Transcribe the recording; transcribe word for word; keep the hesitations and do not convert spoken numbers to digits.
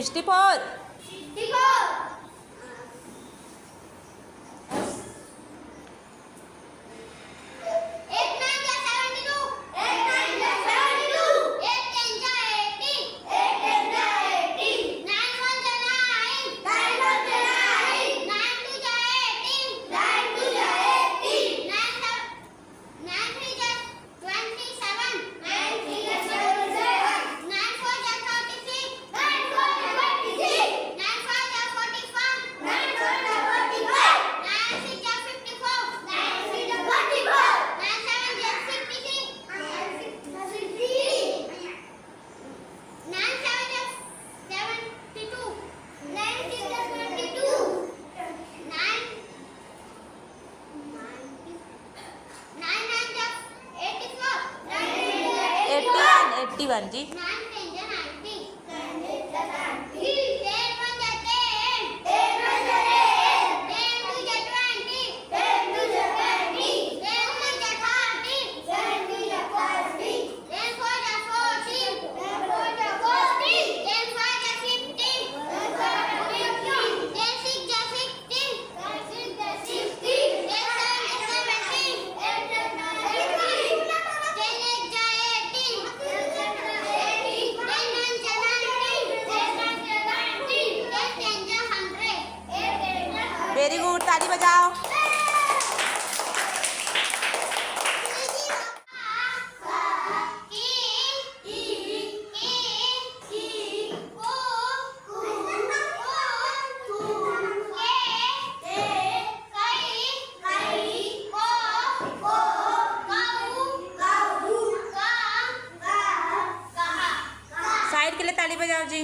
Sixty four. Sixty four. Eight nine जा seventy two. Eight nine जा seventy two. Eight ten जा eighty. Eight ten जा eighty. Nine one जा nine. Nine one जा nine. Nine two जा eighteen. Nine two जा eighteen. Nine seven, nine three जा twenty seven. Nine three जा twenty seven. Nine four जा forty six. Nine four जा forty six. Nine five जा forty five. Nine four जा forty five. Nine six जा fifty four. Nine six जा fifty four. Nine seven जा sixty six. Nine seven जा seventy two. Nine six जा twenty two. Nine nine जा eighty four. Eighty one, eighty one जी। Nine ten जा ninety. Ten one जा ten. Ten one जा ten. Ten two जा twenty. Ten two जा twenty. Ten three जा thirty. Ten three जा thirty. Ten four जा forty. Ten four जा forty. Ten five जा fifty. Ten five जा fifty. Ten six जा sixty. Ten six जा sixty. Ten seven जा seventy. Ten seven जा seventy. Ten eight जा eighty. Ten eight जा eighty. Ten nine जा ninety. Ten nine जा ninety. Ten ten जा hundred. Very good, ताली बजाओ। Side के लिए ताली बजाओ जी।